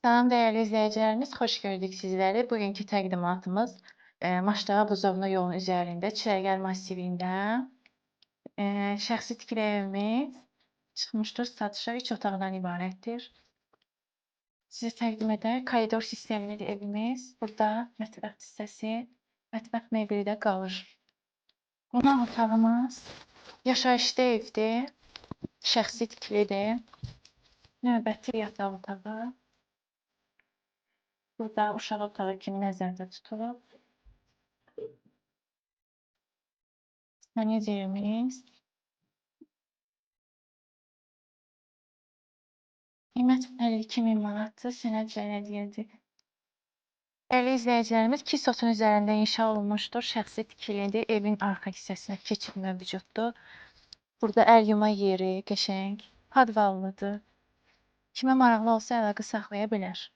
Salam dəyərli izləyicilərimiz, xoş gördük sizləri. Bugünkü təqdimatımız Maştağa Buzovna yolunun üzərində Çiləgər massivində şəxsi tikili evimiz çıxmışdır satışa, 3 otaqdan ibarətdir. Sizə təqdim edək. Koridor sistemlidir evimiz. Burada mətbəx hissəsi, mətbəx mebeli də qalır. Qonaq otağımız yaşayışlı evdir. Şəxsi tikilidir. Növbəti yataq otağı. Burada uşaq otağı kimi nəzərdə tutulub. Sanuzerimiz. Qiymət 52.000 manatdır. Sənəd bələdiyyədir. Dəyərli izləyicilərimiz, 2 sotun üzərində inşa olunmuşdur. Şəxsi tikilidir. Evin arxa hissəsinə keçid mövcuddur. Burada əl yuma yeri qəşəng, podvallıdır. Kimə maraqlı olsa əlaqə saxlaya bilər.